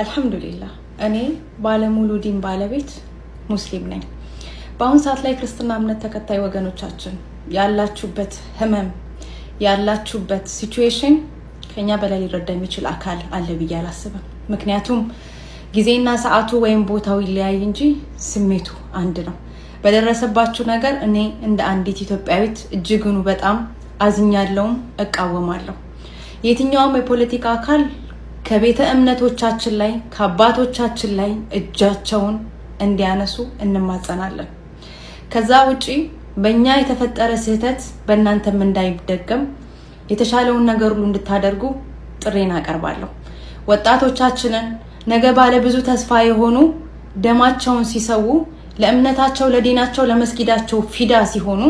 አልሐምዱሊላህ፣ እኔ ባለሙሉ ዲን ባለቤት ሙስሊም ነኝ። በአሁን ሰዓት ላይ ክርስትና እምነት ተከታይ ወገኖቻችን ያላችሁበት ህመም፣ ያላችሁበት situation ከኛ በላይ ሊረዳ የሚችል አካል አለ ብዬ አላስብም። ምክንያቱም ጊዜና ሰዓቱ ወይም ቦታው ይለያይ እንጂ ስሜቱ አንድ ነው። በደረሰባችሁ ነገር እኔ እንደ አንዲት ኢትዮጵያዊት እጅግኑ በጣም አዝኛለሁም እቃወማለሁ። የትኛውም የፖለቲካ አካል ከቤተ እምነቶቻችን ላይ፣ ከአባቶቻችን ላይ እጃቸውን እንዲያነሱ እንማጸናለን። ከዛ ውጪ በእኛ የተፈጠረ ስህተት በእናንተም እንዳይደገም የተሻለውን ነገር ሁሉ እንድታደርጉ ጥሪዬን አቀርባለሁ። ወጣቶቻችንን ነገ ባለ ብዙ ተስፋ የሆኑ ደማቸውን ሲሰዉ፣ ለእምነታቸው፣ ለዲናቸው፣ ለመስጊዳቸው ፊዳ ሲሆኑ፣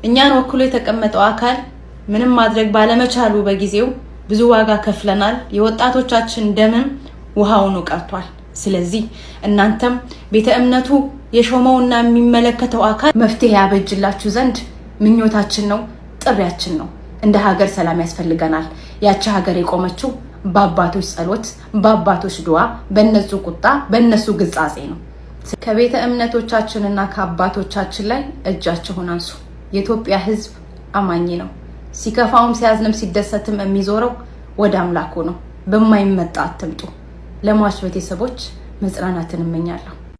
እኛን ወክሎ የተቀመጠው አካል ምንም ማድረግ ባለመቻሉ በጊዜው ብዙ ዋጋ ከፍለናል። የወጣቶቻችን ደምም ውሃውኑ ቀርቷል። ስለዚህ እናንተም ቤተ እምነቱ የሾመውና የሚመለከተው አካል መፍትሄ ያበጅላችሁ ዘንድ ምኞታችን ነው፣ ጥሪያችን ነው። እንደ ሀገር ሰላም ያስፈልገናል። ያቺ ሀገር የቆመችው በአባቶች ጸሎት፣ በአባቶች ድዋ፣ በእነሱ ቁጣ፣ በእነሱ ግጻጼ ነው። ከቤተ እምነቶቻችንና ከአባቶቻችን ላይ እጃችሁን አንሱ። የኢትዮጵያ ሕዝብ አማኝ ነው። ሲከፋውም ሲያዝንም ሲደሰትም የሚዞረው ወደ አምላኩ ነው። በማይመጣ አትምጡ። ለሟች ቤተሰቦች መጽናናትን እመኛለሁ።